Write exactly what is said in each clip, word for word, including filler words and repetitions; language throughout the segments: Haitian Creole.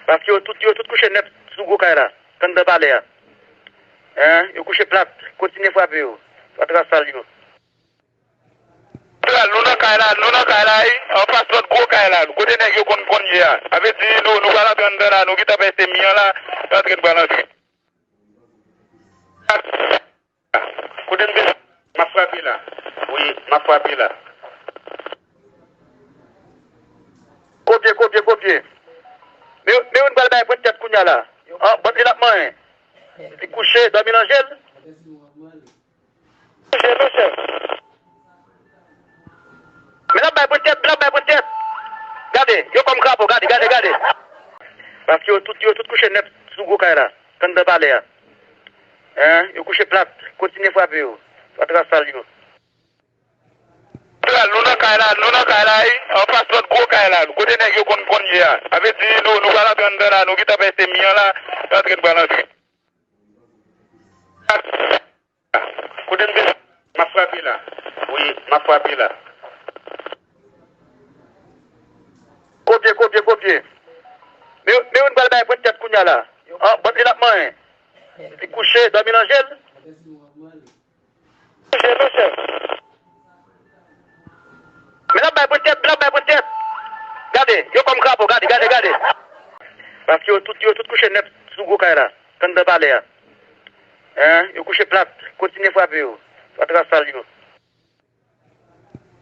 Paske yo tout, yo tout kouche nèt sou gwo kay la, anndan palè a. Hein? Yo kouche plat, kontinye frape yo. Fatra sal yo. Sal, nou nan kay la, nou nan kay la, wi. Anfas lòt gwo kay la, kote nèg yo konn, konn ye a. Sa vle di, nou, nou pral antre anndan la, nou gentan pèse mi an la, nou antre, nou pral antre. Kote m te, m ap frape la. Wi, m ap frape la. Kopye, kopye, kopye. Men, men youn pral bay pwent tèt kounye a la. An, bòt li l ap manyen. Li kouche, dòmi nan je l. Kouche, mesye. Men l ap bay pwent tèt, l ap bay pwent tèt. Gade, yo kòm krapo, gade, gade, gade. Paske yo tout, yo tout kouche nèt sou gwo kay la, anndan palè a. Hein? Yo kouche plat, kontinye frape yo. Fatra sal yo. Sal, nou nan kay la, nou nan kay la, wi. Anfas lòt gwo kay la, kote nèg yo konn, konn ye a. Sa vle di, nou, nou pral antre anndan la, nou gentan pèse mi an la, nou antre, nou pral antre. Kote m te, m ap frape la. Wi, m ap frape la. Kopye, kopye, kopye. Men, men youn pral bay pwent tèt kounye a la. An, bòt li l ap manyen. Li kouche, dòmi nan je l. Kouche, mesye. Men l ap bay pwent tèt, l ap bay pwent tèt. Gade, yo kòm krapo, gade, gade, gade. Paske yo tout, yo tout kouche nèt sou gwo kay la, anndan palè a. Hein? Yo kouche plat, kontinye frape yo. Fatra sal yo.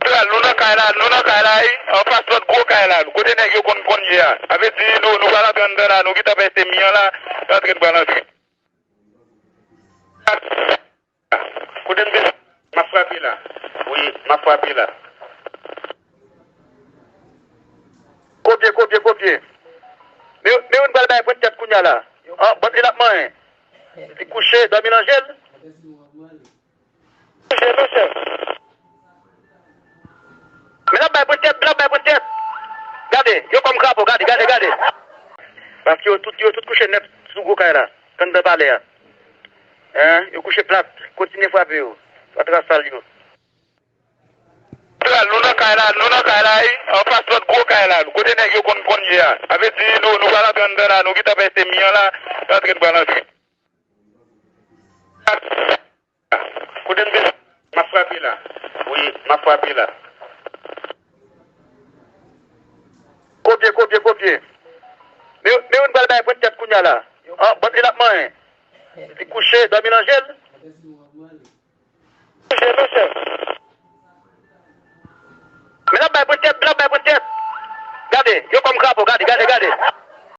Sal, nou nan kay la, nou nan kay la, wi. Anfas lòt gwo kay la, kote nèg yo konn, konn ye a. Sa vle di, nou, nou pral antre anndan la, nou gentan pèse mi an la, nou antre, nou pral antre. Kote m te, m ap frape la. Wi, m ap frape la. Kopye, kopye, kopye. Men, men youn pral bay pwent tèt kounye a la. An, bòt li l ap manyen. Li kouche, dòmi nan je l. Kouche, mesye. Men l ap bay pwent tèt, l ap bay pwent tèt. Gade, yo kòm krapo, gade, gade, gade. Paske yo tout, yo tout kouche nèt sou gwo kay la, anndan palè a. Hein? Yo kouche plat, kontinye frape yo. Fatra sal yo. Sal, nou nan kay la, nou nan kay la, wi. Anfas lòt gwo kay la, kote nèg yo konn, konn ye a. Sa vle di, nou, nou pral antre anndan la, nou gentan pèse mi an la, nou antre, nou pral antre. Kote m te, m ap frape la. Wi, m ap frape la. Kopye, kopye, kopye. Men, men youn pral bay pwent tèt kounye a la. An, bòt li l ap manyen. Li kouche, dòmi nan je l. Kouche, mesye. Men l ap bay pwent tèt, l ap bay pwent tèt. Gade, yo kòm krapo, gade, gade, gade.